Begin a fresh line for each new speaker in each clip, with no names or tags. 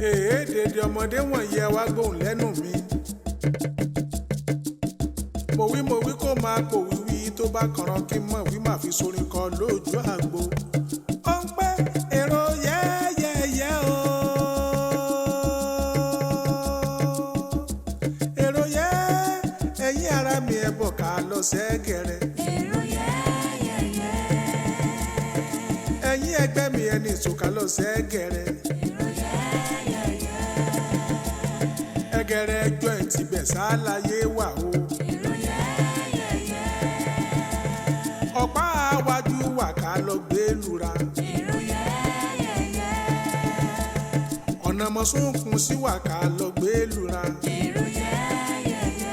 Èé dèdè ọmọdé wọ̀nyí, ẹ wá gbóhùn lẹ́nu mi. Mo wí, mo wí, kó máa pò wíwí tó bá kànràn kí n mọ̀ wí má fi sorin kọ lójú àgbo. Ó ń pẹ́ èrò yẹ́yẹ́yẹ́ o. Èrò yẹ́, ẹ̀yin ara mi, ẹ̀ bọ̀ ká lọ sẹ́gẹ̀rẹ̀.
Èrò yẹ́yẹ́yẹ́.
Ẹ̀yin ẹgbẹ́ mi, ẹni ìsòkà lọ sẹ́gẹ̀rẹ̀.
Èrò yẹ́yẹ́yẹ́.
Ẹgẹrẹ ẹjọ́ ẹ̀ tibẹ̀ sáláyé wà o.
Èrò yẹ́yẹ́yẹ́.
Ọ̀pá àwájú wà ká lọ gbé lura.
Èrò yẹ́yẹ́yẹ́.
Ọ̀nà mọ̀sùnkùn sí wà ká lọ gbé lura.
Èrò yẹ́yẹ́yẹ́.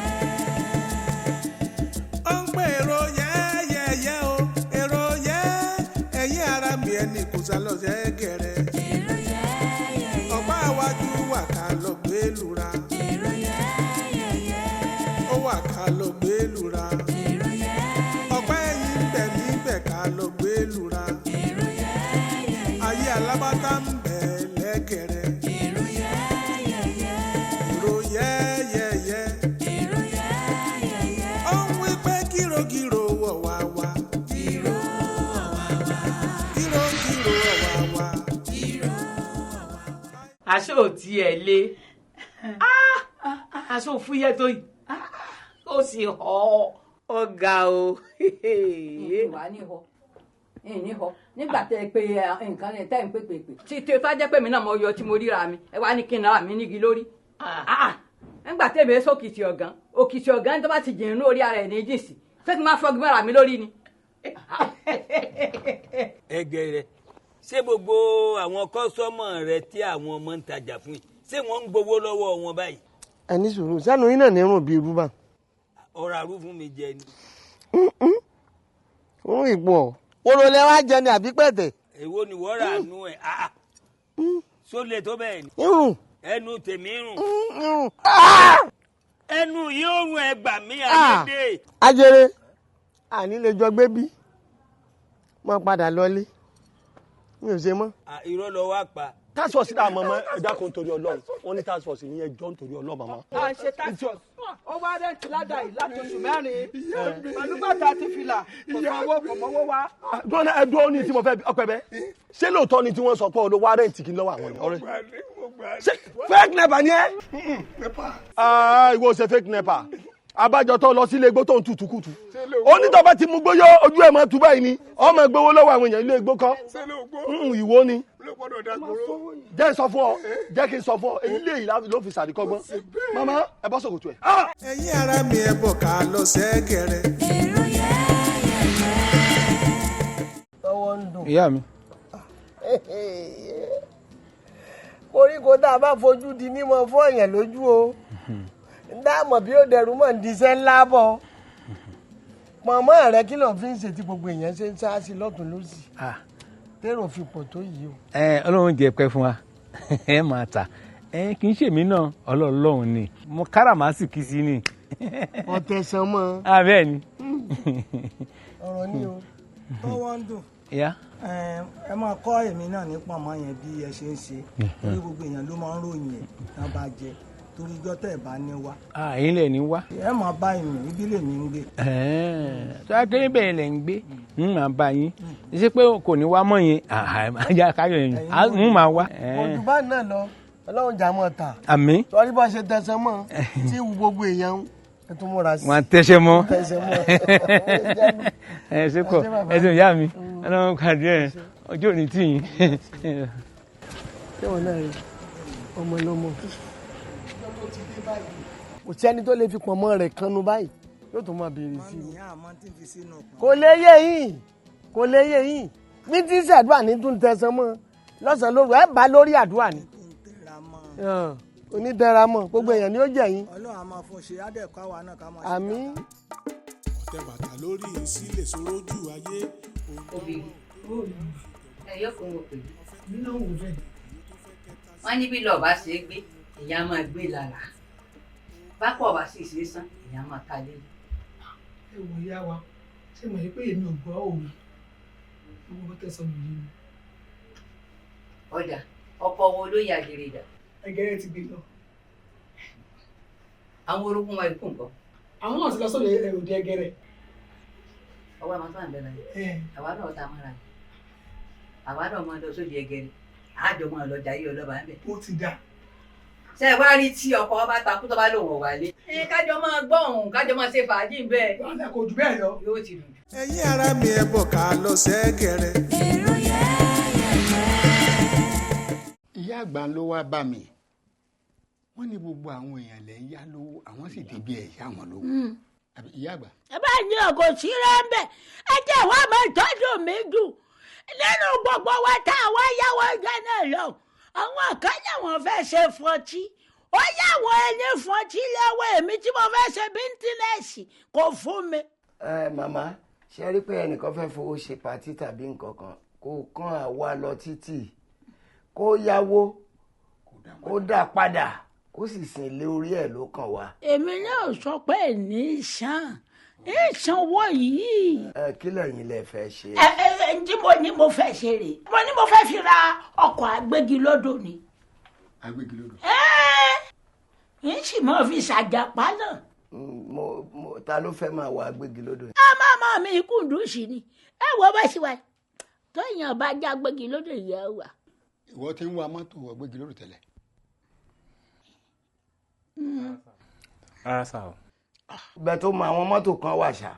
Ó ń pè èrò yẹ́yẹ́yẹ́ o. Èrò yẹ́, ẹ̀yin ara mi, ẹni kò sá lọ sẹ́gẹ̀rẹ̀.
Èrò yẹ́yẹ́yẹ́.
Ọ̀pá àwájú wà ká lọ gbé lura.
Èrò yẹ́yẹ́yẹ́.
Ó wà ká lọ gbé lura.
Èrò yẹ́yẹ́yẹ́.
Ọ̀pá ẹ̀yìn ń bẹ níbẹ̀ ká lọ gbé lura.
Èrò yẹ́yẹ́yẹ́.
Ayé alábátá ń bẹ lẹ́gẹ̀rẹ̀.
Èrò yẹ́yẹ́yẹ́.
Èrò yẹ́yẹ́yẹ́.
Èrò yẹ́yẹ́yẹ́.
Ó ń wí pé kírokíro wọ̀ wá wá.
Ìró ọ̀wàwà.
Kírokíro wọ̀ wá wá.
Ìró ọ̀wàwà.
Aṣọ ò tiẹ̀ le, aṣọ ò fúyẹ́ tó yìí, ó sì họ ọ̀gá o.
Ìwà ní họ ní họ nígbà tẹ ẹ pé nǹkan ẹ tẹ ẹ ń pè pè pè tí tí o bá jẹ́ pé mi náà mo yọ tí mo ríra mi, ẹ wá ní kí n ra mi nígi lórí. Nígbà tẹ̀mí ẹ sókìtì ọ̀gán, òkìtì ọ̀gán tó bá ti jìn inú orí ara ẹ̀ ní jìnsì, ṣé kí n máa fọgbọ́n mọ́ra mi lórí ni?
Ẹgẹrẹ, ṣé gbogbo àwọn kọ́sọ́mọ̀ rẹ tí àwọn ọmọ ń tajà fún yìí, ṣé wọ́n ń gbowó lọ́wọ́ wọn báyìí?
Ẹ ní sùúrù, sẹ́nu yín náà ní rùn bíi irú bá.
Ọ̀rọ̀ àrú fún mi jẹ ni.
Òun ìpò ọ̀ wọ́n lẹ wá jẹ ni àbí pẹ̀tẹ̀.
Èwo ni wọ́n rà nú ẹ̀? Ah, só le tó bẹ́ẹ̀ ni?
Irun.
Ẹnu tèmi rùn.
Irun.
Ẹnu yìí ó rùn, ẹgbà mí àyédè.
Ajere àní lè jọ gbé bí mo padà lọlé, mi ò ṣe mọ́.
Ah, irọ́ lọ wá pa.
Task force náà, mọ̀mọ́, ẹ dákun nítorí Ọlọ́run. Wọ́n ní task force ní ẹjọ́ nítorí Ọlọ́run, màmá.
À ń ṣe task force, ó wá rent ládàá yìí láti oṣù 4 pẹ̀lú bàtà àti fìlà, kò sanwó, kò mọ́wó wá.
Dúró ẹ, dúró ní tí mo fẹ́ ọpẹ bẹ. Ṣé lóòótọ́ ni tí wọ́n sọ pé olówó rent kí n lọ́wọ́ àwọn ni ọ̀rẹ́? Ṣé fake NEPA ni ẹ? Ah, ìwọ ṣe fake NEPA. Abájọ tó lọ sílé igbó tó ń tutù kùtù, onítọ̀ bá ti mú gbóyó ojú ẹ̀ máa tú báyìí ni ọmọ gbowó lọ́wọ́ àwọn èèyàn ilé igbó kọ́. Ìwọ ni jẹ́ n sọ fún ọ, jẹ́ kí n sọ fún ọ, èyí lè yìí ló fi sàríkọ́gbọ́n. Màmá, ẹ bọ́ sòkòtò ẹ̀.
Ẹ̀yin ara mi, ẹ bọ̀ ká lọ sẹ́gẹ̀rẹ̀.
Èrò yẹ́yẹ́yẹ́.
Tọwọ́ ń dùn.
Ìyá mi.
Koríko tá a bá fojú di ní mọ fún èèyàn lójú o, ń dá mọ̀ bí ó dẹrù mọ̀ ń diṣẹ́ ńlá bọ̀. Mọ̀mọ́ rẹ, kí ló fi ń ṣe tí gbogbo èèyàn ṣe ń sá sí lọ́tún lọ́sì tèrò fi pọ̀ tó yìí o?
Ẹ Ọlọ́run jẹ́ pẹ́ fún wa, ẹ máa tà ẹ. Kì í ṣèmi náà, Ọlọ́run ni mo káràmásìkí sí ni.
Ọ̀tẹ̀sán mọ́.
Ah, bẹ́ẹ̀ ni.
Ọ̀rọ̀ ni o.
Tọwọ́ ń dùn.
Ìyá.
Ẹ máa kọ́ èmi náà ní pọ̀nmọ́ yẹn bí ẹ ṣe ń ṣe, torí gbogbo èèyàn ló máa ń ròyìn ẹ̀ tán bá jẹ, torí ijọ́ tẹ̀ bá ní wá.
Ah, ẹ̀yin lẹ̀ ní wá.
Ẹ máa bá èmi, ibi lèmi ń gbé.
Tó a kéré bẹ́ẹ̀ lẹ̀ ń gbé, ń máa bá yín ṣé pé kò ní wá mọ́ yẹn ajá káyọ̀ yẹn ń máa wá.
Ojú bá náà lọ, Ọlọ́run jà mọ́ ta.
Àmín.
Sọrí bá ṣe tẹsán mọ́ tí wù gbogbo èèyàn ń ẹ tún múra sí.
Wọn á tẹsẹ̀ mọ́.
Tẹsẹ̀ mọ́.
Ẹ ṣe kọ, ẹ ṣe ìyá mi, Ọlọ́run kàdé ẹ, ọjọ́ òní tì yín.
Ṣé wọn náà rí ọmọ lọmọ kò sẹ́ni tó lè fi pọ̀nmọ́ rẹ̀ kanu báyìí, yóò tún máa béèrè sí i. Kò lè yé yín, kò lè yé yín. Bí tí ń ṣàdúrà ní tún tẹsán mọ́ lọ́sàn-án lóru, ẹ bá lórí àdúrà ni onítẹ̀ra mọ́, gbogbo èèyàn ni ó jẹ yín.
Ọlọ́run á máa fún ṣe, á dẹ̀ kọ́ àwa náà ká máa ṣe.
Àmín.
Ọ̀tẹ̀ bàtà lórí sílẹ̀ sórójú ayé.
Obìnrin ẹ yóò fún wọn pẹ̀lú. Wọ́n ní bí lọ́ọ̀ bá ṣe é gbé, èèyàn á máa gbé lára, bápọ̀ bá sì ṣe é sán, èèyàn á máa ta lé.
Ẹ wò, ìyá wa, ṣé mo yí pé èmi ò gbọ́ òwe gbogbo tẹ̀sán mi yé mi.
Ọjà ọkọ wo ló yà gèrè dà?
Ẹgẹrẹ ti gbé lọ.
Àwọn orogún wa ikú nǹkan.
Àwọn náà ti lọ sóde òde Ẹgẹrẹ.
Ọwọ́ àwọn tó à ń bẹ̀rẹ̀ yìí, àwa náà ta mọ́ra ni, àwa náà máa lọ sóde Ẹgẹrẹ, àjọ máa lọ jayé ọlọ́ba ń bẹ̀.
Ó ti dà.
Ṣé ẹ wá rí tí ọkọ bá takú tó bá lòun ò wálé. Ẹ kájọ máa gbọ́ òun, kájọ máa ṣe fàájì bẹ́ẹ̀.
Wàhálà kò jù bẹ́ẹ̀ lọ.
Yóò ti dùn.
Ẹ̀yin ará mi, ẹ bọ̀ ká lọ sẹ́gẹ̀rẹ̀.
Èrò yẹ́yẹ́yẹ́.
Ìyá àgbà ló wá bá mi, wọ́n ní gbogbo àwọn èèyàn lẹ ń yá lówó, àwọn sì débi ẹ̀ yá wọn lówó. Àbí ìyá àgbà?
Ẹ bá ní ọkọ síra ń bẹ, ẹ jẹ́ wàá máa tọ́jú mi jù nínú gbogbo wa tá a wá yáwó ìgbà náà lọ. Àwọn kan láwọn fẹ́ ṣe fọtí, ó yàwọ̀ ẹni fọtí lọ́wọ́ èmi tí mo fẹ́ ṣe bíńtínẹ́sì kò fún mi.
Ẹ màmá, ṣe rí pé ẹnìkan fẹ́ fowó ṣe patí tàbí nǹkan kan, kó kàn àwa lọ títì, kó yáwó, kó dá padà, kó sì sìn lé orí ẹ̀ ló kàn wá.
Èmi náà sọ pé ní sàn ìsanwó yìí.
Ẹ kí lẹ́yìn lẹ fẹ́ ṣe?
Ẹ ẹ ẹ ǹtí mo ní mo fẹ́ ṣe rè, mo ní mo fẹ́ fi ra ọkọ̀ agbégilódò ni.
Agbégilódò.
Ẹ ń sì máa fi ṣàjàpá náà.
Mo ta ló fẹ́ máa wọ agbégilódò?
A máa máa mi kúndùn sí ni, ẹ wọ bá ṣe wà tóyàn bá já agbégilódò yẹ wà.
Ìwọ ti ń wa mọ́tò agbégilódò tẹ́lẹ̀?
Rárá sá o.
Bẹ́ẹ̀ tó mọ àwọn mọ́tò kan wà ṣá.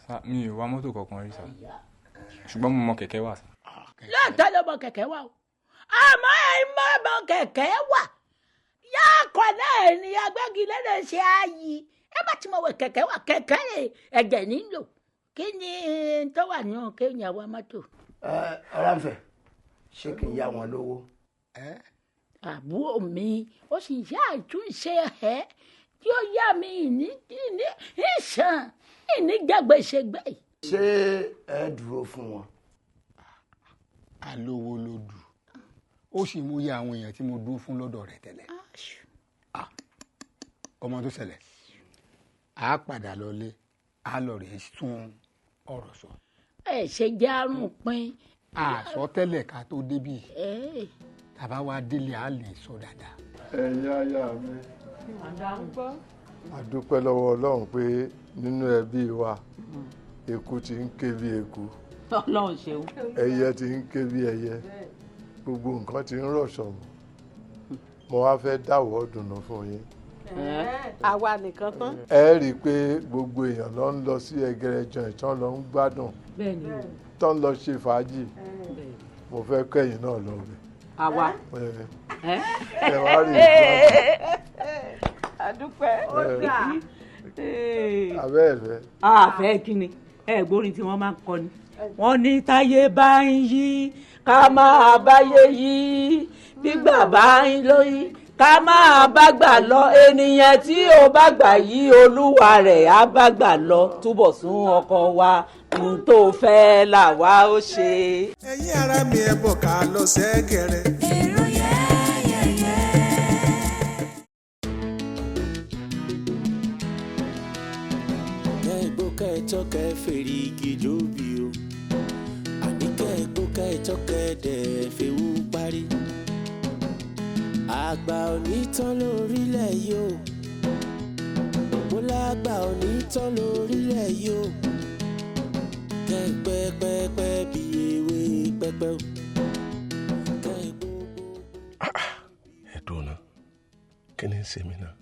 Sá, mi ò wa mọ́tò kankan rí sá, ṣùgbọ́n mo mọ kẹ̀kẹ́ wà sá.
Lóòótọ́ ló mọ kẹ̀kẹ́ wà o, àmọ́ ẹ mọ́ mọ kẹ̀kẹ́ wà yá akọ náà ni agbégilódò ṣe ààyè ẹ bá ti mọ wẹ kẹ̀kẹ́ wà, kẹ̀kẹ́ rẹ̀ ẹ̀jẹ̀ nílò kí ni tó wà nínú kéèyàn wa mọ́tò.
Ẹ ọ̀rànfẹ̀, ṣé kì í yá wọn lówó?
Àbúrò mi ó sì ṣe àtúnṣe ẹ tí ó yá mi ní ní ìsàn ìní jágbèsègbè.
Ṣé ẹ dúró fún wọn?
Alówó ló dù, ó sì mú iye àwọn èèyàn tí mo dúró fún lọ́dọ̀ rẹ̀ tẹ́lẹ̀. Ọmọ tó ṣẹlẹ̀, a padà lọlé, a lọ rèé tún ọ̀rọ̀ sọ.
Ẹ ṣe jẹ́ àrùn pin.
Àsọtẹ́lẹ̀ ká tó débì, tàbá wa délé a lè sọ dáadáa.
Ẹ̀yin aya mi, a dúpẹ́ lọ́wọ́ Ọlọ́run pé nínú ẹbí wa, eku ti ń ké bí eku.
Ọlọ́run ṣeun.
Ẹyẹ ti ń ké bí ẹyẹ, gbogbo nǹkan ti ń rọ̀ṣọ̀ mọ́. Mo wá fẹ́ dáwọ́ dùnú fún yín.
Àwa nìkan tán.
Ẹ rí i pé gbogbo èèyàn ló ń lọ sí Ẹgẹrẹ joint tán lọ ń gbádùn, tán lọ ṣe fàájì. Mo fẹ́ kẹ́yìn náà lọ bẹ̀.
Àwa.
Ẹ wá rí ìgbádùn.
Àdúpẹ́. Ó dà.
Abẹ́ ẹ̀ fẹ́.
Àfẹ́ kí ni ẹ gbórin tí wọ́n máa ń kọ ni. Wọ́n ní táyé bá ń yí ká máa báyé yí, gbígbà bá ń lóyún ká máa bá gbà lọ, ènìyàn tí ó bá gbà yí olúwa rẹ̀ á bá gbà lọ, túbọ̀ sún ọkọ wa, ohun tó fẹ́ làwa ó ṣe.
Ẹ̀yin ará mi, ẹ bọ̀ ká lọ sẹ́gẹ̀rẹ̀.
Èrò yẹ́yẹ́yẹ́.
Kẹ́ẹ̀gbó kẹ́ẹ̀tọ́ kẹ́ẹ̀ fèrè igi jóbi o, àní kẹ́ẹ̀gbó kẹ́ẹ̀tọ́ kẹ́ẹ̀dẹ̀ fẹ́wú parí. Àgbà òní tán lórílẹ̀ yìí o, mo lágbà òní tán lórílẹ̀ yìí o, kẹ́ẹ̀pẹ́pẹ́pẹ́ bí ewé pẹ́pẹ́ o. Kẹ́ẹ̀gbó.
Ẹ dùn náà, kí ni ń ṣe mí náà?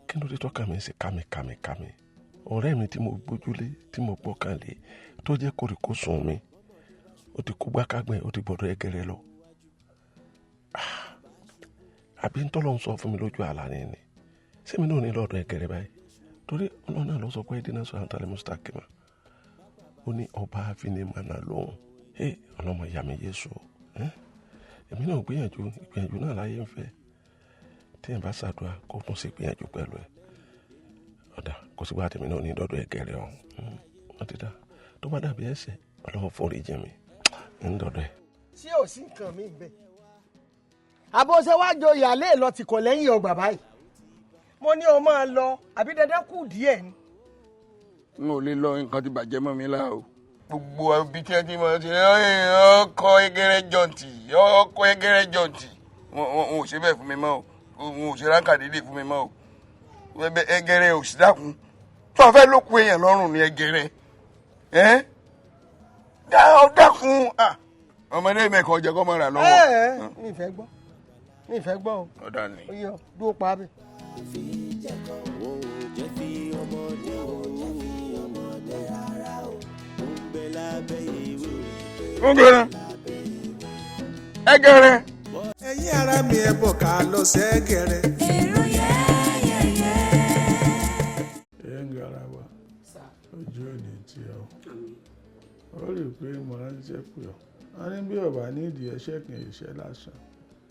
Kí ló dé tọ́ka mi ń ṣe kámi kámi kámi? Ọ̀rẹ́ mi tí mo gbójúlé, tí mo gbọ́kànlé, tó jẹ́ kòríkòsùn mi, ó ti kó gbákágbẹ́, ó ti gbọ́dọ̀ Ẹgẹrẹ lọ. Àbí ń tọ́lọ́ ń sọ fún mi lójú àlá ni sẹ́mi náà ní lọ́dọ̀ Ẹgẹrẹ báyìí? Torí Ọlọ́run náà ló sọ pé dínà sọ àǹtálẹ̀ mustakima, ó ní ọba àfinimànà lòun. Ẹ ọlọ́mọ ìyá mi Yéṣu, èmi náà gbìyànjú, ìgbìyànjú náà láyé ń fẹ́. Téèyàn bá ṣàdúrà kó tún ṣe gbìyànjú pẹ̀lú ẹ̀. Ọ̀dà kò sígbà tèmi náà ní dọ́dọ̀ Ẹgẹrẹ ọ̀hún. Wọ́n ti dá tó bá dàbí ẹsẹ̀, Ọlọ́run forí jì mí ń dọ́dọ̀ ẹ̀.
Ṣé ò sí nǹkan mi bẹ́ẹ̀? Àbó ṣe wá jọ ìyáálé lọ tìkọ̀ lẹ́yìn ọgbà báyìí? Mo ní o máa lọ, àbí dandan kù díẹ̀ ni.
N ò lè lọ, nǹkan ti bàjẹ́ mọ́ mi láà o. Gbogbo ibi tí wọ́n ti mọ̀ ṣe ọkọ̀ Ẹgẹrẹ jọ̀ǹtì, ọkọ̀ Ẹgẹrẹ jọ̀ǹtì, Wọn ò ṣe bẹ́ẹ̀ fún mi mọ́ o, wọn ò ṣe ránkà dédé fún mi mọ́ o. Ẹgẹrẹ ò sí dákun tó o fẹ́ ló kú èèyàn lọ́rùn ní ẹgẹrẹ ẹ dákun ọmọdé mẹ́kọ̀ọ́ jẹ́ kó máa rà lọ́wọ́.
Ẹ mi fẹ́ gbọ́, mi fẹ́ gbọ́ o.
Ọ̀dà ni.
Ó yọ dúró pa bẹ́ẹ̀.
Ẹgẹrẹ ẹgẹrẹ.
Ẹ̀yin ará mi, ẹ bọ̀ ká lọ sẹ́gẹ̀rẹ̀.
Èrò yẹ́yẹ́yẹ́.
Ẹ ń gara wa, ojú òní tí ọ ó rí i pé mo ránṣẹ́ pé ọ wọn ní bí ọba nídìí ẹṣẹ́ kì í ṣe lásán.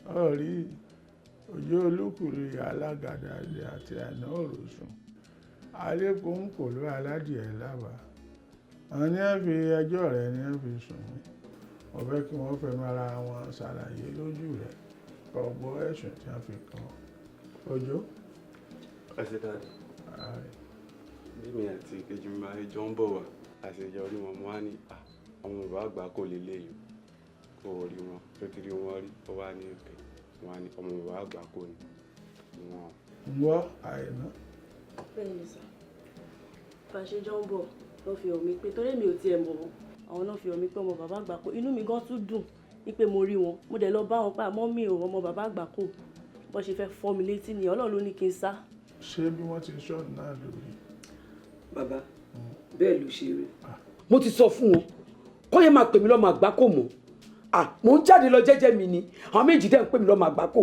Ọ rí ojú olúkúlù alágàdá ilẹ̀ àti àná òròsùn alẹ́kùn kò ló aládìẹ lábàá. Àwọn ní wọ́n fi ẹjọ́ rẹ ní wọ́n fi sùn mí. Mo fẹ́ kí wọ́n fẹnu ara wọn ṣàlàyé lójú rẹ̀ kó gbọ́ ẹ̀sùn tí wọ́n fi kàn ọ́. Òjó.
Ẹ ṣe dáadé. Bí mi àti ìkejì mi máa jọ ń bọ̀ wá àṣejọ orí wọn, mo wá ní àwọn bàbá àgbà kò lè léyìí kò rí wọn tó ti rí wọn rí, ó wá ní òkè wọn á ní ọmọ bàbá àgbà kò ní wọn.
Ń gbọ́ àìná.
Bẹ́ẹ̀ ni sà, bá a ṣe jọ ń bọ̀ ló fi hàn mí pé torí mi ò tiẹ̀ mọ̀ wọ́n, àwọn náà fi hàn mí pé ọmọ bàbá àgbà kò. Inú mi gan tún dùn wípé mo rí wọn. Mo dẹ̀ lọ bá wọn pa àmọ́ mi ò ọmọ bàbá àgbà kò. Bó ṣe fẹ́ fọ́ mi létí ni, Ọlọ́run ló ní kí n sá.
Ṣé bí wọ́n ti sọ náà lórí.
Bàbá, bẹ́ẹ̀ ló ṣe rí. Mo ti sọ fún wọn kó yẹ máa pè mí lọ́mọ àgbákò mọ́. Mò ń jáde lọ jẹ́jẹ́ mi ni, àwọn méjì dẹ̀ ń pè mí lọ́mọ àgbákò.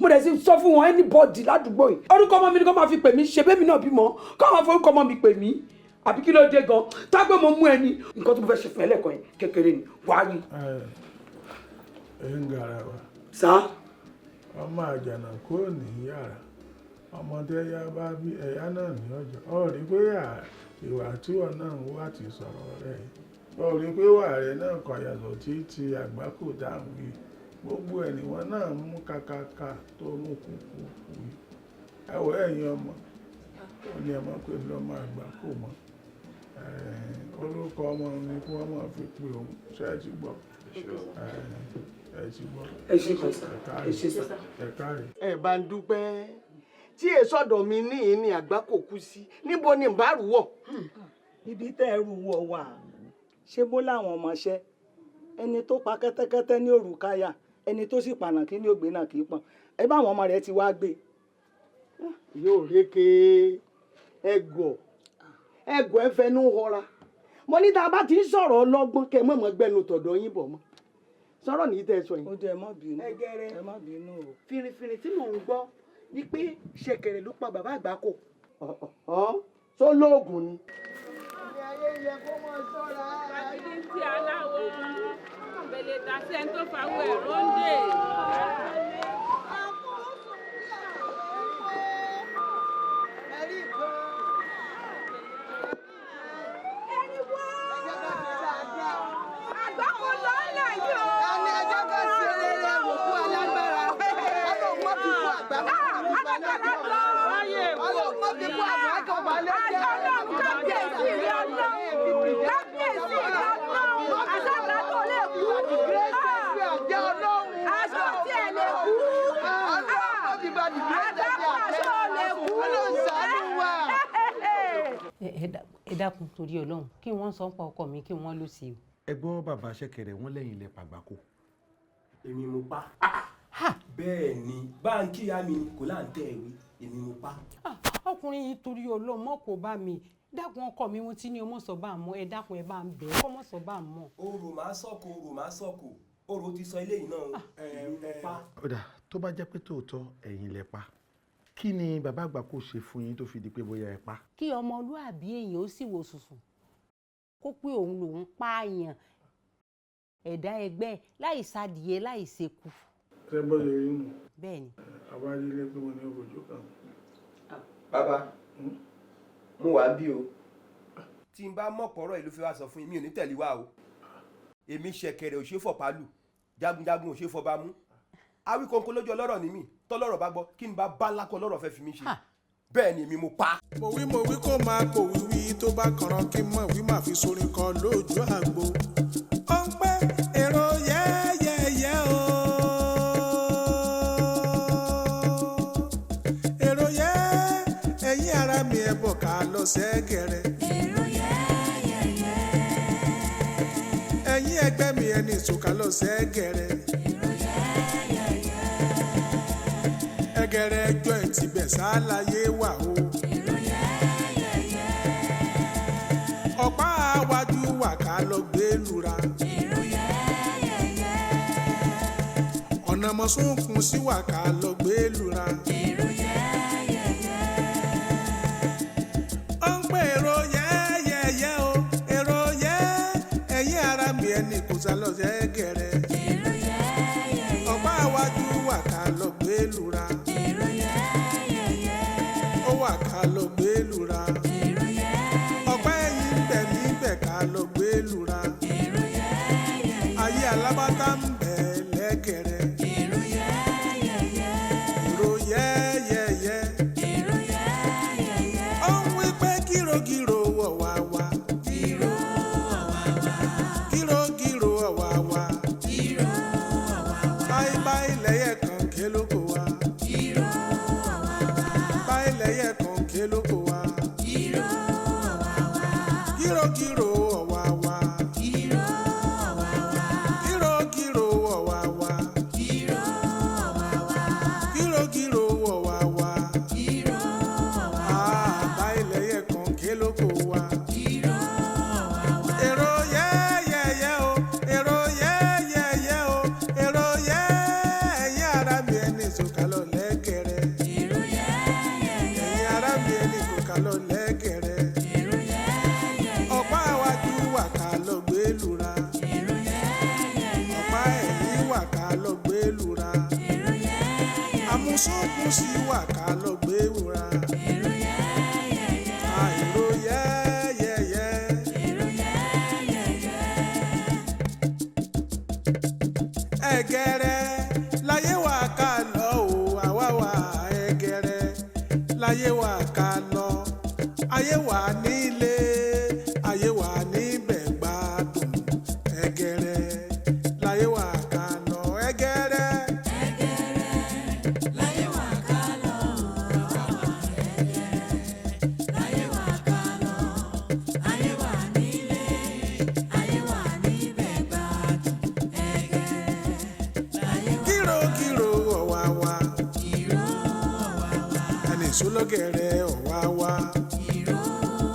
Mo dẹ̀ sì sọ fún wọn, anybody ládùúgbò yìí, orúkọ ọmọ mi ni kó máa fi pè mí. Ṣe bẹ́ẹ̀ mi náà bímọ, kó máa forúkọ ọmọ mi pè mí, àbí kí ló dé gan tágbé mo mú ẹni nǹkan tó mo fẹ́ ṣe fún ẹ lẹ́ẹ̀kan yẹn kékeré ni wàá rí.
Ẹ ń gara wa.
Sá.
Ọmọ àjànàkú ò ní yàrá, ọmọdé yá bá bí ẹ̀yà náà ní ọjọ́. Ọ rí pé ìwà tí wọn náà ń wá ti sọ̀rọ̀ rẹ̀ yìí, ọ rí pé ìwà rẹ̀ náà kò yàtọ̀ tí ti àgbákò dáhùn yìí. Gbogbo ẹ̀ níwọ̀n náà mú kàkàkà tó mú kúkú kú yìí. Ẹ wọ ẹ̀yin ọmọ, ó ní ẹ mọ̀ pé lọ́mọ àgbákò mọ́. Orúkọ ọmọ ni kí wọ́n máa fi pe òun. Ṣé ẹ ti gbọ́? Ẹ ti gbọ́.
Ẹ ṣe kan sá, ẹ ṣe sá.
Ẹ káre.
Ẹ bá ń dúpẹ́ tí èsọ̀dọ̀ mi ní ìní àgbákò kú sí, níbo ni n bá rù wọ̀.
Ibi tẹ́ ẹ rù wọ̀ wà, ṣé bó láwọn ọmọọṣẹ́ ẹni tó pa kẹ́tẹ́kẹ́tẹ́ ní òrùkáyà, ẹni tó sì pànà kí ní ògbé náà kì í pọ̀n, ẹ bá àwọn ọmọ rẹ̀ ti wá gbé.
Yóò rékè ẹgọ ẹgọ ẹ fẹnu họra. Mo ní tá a bá ti ń sọ̀rọ̀ ọlọ́gbọ́n, kẹ́ ẹ mọ̀mọ́ gbẹnu tọ̀dọ̀ yín bọ̀ mọ́ sọ̀rọ̀ nìyí tẹ́ ẹ sọ yìí.
Ó dẹ, ẹ má bínú, ẹ má bínú o.
Fìrìfìrì tí mò ń gbọ́ ni pé ṣẹ̀kẹ̀rẹ̀ ló pa bàbá àgbákò.
Tó lóògùn ni.
Ayé yẹ kó mọ ṣọ́ra.
Bàgídí ń tí aláwọ̀ bèlè tàṣẹ tó fàwọ̀ ẹ̀rọ ń dè.
Àgbákò lọ́ọ̀lẹ̀ yìí o.
Ẹni ẹjọ́ ká ṣe rere wò fún alágbára. Ọlọ́run má fi kú àgbákò. Ọlọ́run má fi kú àgbákò balẹ̀ jẹ́.
Ọlọ́run kábíyèsí rẹ, Ọlọ́run kábíyèsí rẹ, Ọlọ́run àṣàgbà tó lè kú. Aṣọ tí ẹ lè kú. Àgbákò aṣọ lè kú.
Ẹ dákun, torí Ọlọ́run, kí wọ́n sọ ń pa ọkọ mi, kí wọ́n ló ṣe o.
Ẹ gbọ́, bàbá ṣẹ̀kẹ̀rẹ̀, wọ́n lẹ́yìn lẹ pàgbákò.
Èmi mo pa. Bẹ́ẹ̀ ni, báńkì ìyá mi kò láǹtẹ̀ ìwé, èmi mo pa.
Ọkùnrin yìí, torí Ọlọ́run, mọ́ kó bá mi. Dákun ọkọ mi, mo ti ní ọmọ sọ bá mọ. Ẹ dákun, ẹ bá ń bẹ̀ ẹ́ kọ́ mọ́ sọ bá mọ́.
Orò máa sọ̀kò, orò máa sọ̀kò, orò ti sọ eléyìí náà o, èmi mo pa.
Ó dà, tó bá jẹ́ pé tòótọ́ ẹ̀yin lẹ pa, kí ni bàbá àgbà kò ṣe fún yín tó fi di pé bóyá ẹ pa?
Kí ọmọlúàbí èèyàn ó sì wò sùsùn kó pé òun lòún pààyàn ẹ̀dá ẹgbẹ́, láì sadìẹ, láì ṣekú.
Ṣé bó ṣe rí nù?
Bẹ́ẹ̀ ni.
Abájílé pé mo ní ojú kan.
Bàbá, mo wà ń bí o. Tí n bá mọ̀pọ̀rọ̀ ìlú fi wá sọ fún yín, mi ò ní tẹ̀lé wa o. Èmi ṣẹ̀kẹ̀rẹ̀ ò ṣe é fọ̀pá lù, jagunjagun ò ṣe é fọba mú. Awíkóńkó lójú ọlọ́rọ̀ ní mi, tọ́lọ́rọ̀ bá gbọ́, kí n bá bá lákọ lọ́rọ̀ fẹ́ fi mí ṣe. Bẹ́ẹ̀ ni, èmi mo pa.
Mo wí, mo wí kó máa pò wíwí tó bá kànràn kí n mọ̀ wí máa fi sorin kọ lójú àgbo. Ó ń pẹ́ èrò yẹ́yẹ́yẹ́ o. Ẹ̀yin ẹgbẹ́ mi ẹni ìsòkà lọ sẹ́gẹ̀rẹ̀. Ẹgẹrẹ ẹjọ́ ẹ̀ tibẹ̀ sáláyé wà o. Ọ̀pá àwájú wà ká lọ gbé lura. Ọ̀nà mọ̀súnkún sí wà ká lọ gbé lura. Ó ń pè èrò yẹ́yẹ́yẹ́ o, èrò yẹ́, ẹ̀yin ara mi ẹni kò sá lọ sẹ́gẹ̀rẹ̀. Ọ̀pá àwájú wà ká lọ gbé lura. Ó wà ká lọ gbé lura. Ọ̀pá ẹ̀yìn ń bẹ níbẹ̀ ká lọ gbé lura. Ayé alábátá ń bẹ lẹ́gẹ̀rẹ́. Èrò yẹ́yẹ́yẹ́. Ó ń wí pé kírokíro wọ̀ wá wá. Kírokíro wọ̀ wá wá. Báyìí báyìí lẹ́yẹ̀ kan ké lóko wa. Báyìí lẹ́yẹ̀ kan ké lóko wa. Kírokíro wọ̀ wá wá. Kírokíro wọ̀ wá wá. Kírokíro wọ̀ wá wá. Ah, báyìí lẹ́yẹ̀ kan ké lóko wa. Èrò yẹ́yẹ́yẹ́ o, èrò yẹ́yẹ́yẹ́ o, èrò yẹ́, ẹ̀yin ará mi ẹni sọ̀kalọ̀ lẹ́gẹ̀rẹ́. Ẹ̀yin ará mi ẹni sọ̀kalọ̀ lẹ́gẹ̀rẹ́. Ọ̀pá àwájú wà ká lọ gbé lura. Ọ̀pá ẹ̀yìn wà ká lọ gbé lura. Àmúsùnkùn sí wà ká lọ gbé lura. Àìrò yẹ́yẹ́yẹ́. Ẹgẹrẹ láyé wa ká lọ o, àwa wà ẹgẹrẹ láyé wa ká lọ, ayé wa nílé, ayé wa níbẹ̀ gbádùn. Ẹgẹrẹ láyé wa ká lọ, ẹgẹrẹ. Kírokíro ọ̀wàwà, ẹni ìṣólọ́gẹ̀rẹ̀ ọ̀wàwà.